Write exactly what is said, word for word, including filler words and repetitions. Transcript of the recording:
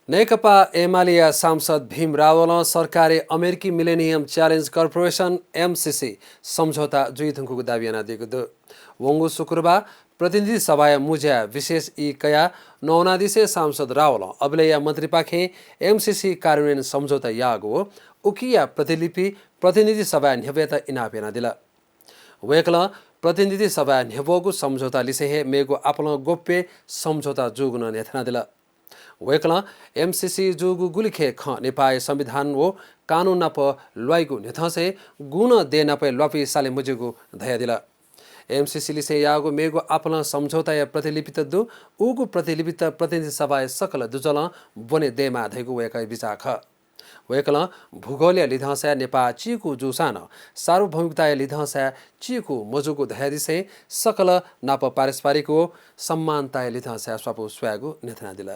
नेकपा एमालेया सांसद भीम रावलं सरकारय् अमेरिकी मिलेनियम च्यालेन्ज कर्पोरेसन, एमसिसी, सम्झौता जुइधुंकूगु दाबी यानादीगु दु। वंगु शुक्रबार प्रतिनिधि सभाया मुज्याय् विशेष ई कयाः नवानादिसें सांसद रावलं अबलय्‌या मन्त्रीपाखें एमसिसी कार्यान्वयन सम्झौता याःगु व उकिया प्रतिलिपि प्रतिनिधि सभाय् न्ह्यब्वयेत इनाप यानादिल। वय्‌कलं प्रतिनिधि सभाय् न्ह्यब्वःगु सम्झौता लिसें हे मेगु आपालं गोप्य सम्झौता जूगु नं न्ह्यथनादिल। वय्‌कलं एमसिसी जूगु गुलिखे खँ नेपाःया संविधान व कानून नाप ल्वाइगु न्ह्यथंसें गुं नं देय् नापय् ल्वापु साले मज्यूगु धयादिल। एमसिसी लिसें याःगु मेगु आपालं सम्झौताया प्रतिलिपित दु। उगु प्रतिलिपित प्रतिनिधि सभाया सकल दुजलं ब्वने दयेमाः धइगु वय्‌कःया बिचाः खः। वय्‌कलं भूगोलया लिधंसाय् नेपाः चीकू जूसां नं सार्वभौमिकताया लिधंसाय् चीकू मजूगु धयादिसें सकल नाप पारस्परिक व समानताया लिधंसाय् स्वापू स्वयागु न्ह्यथनादिल।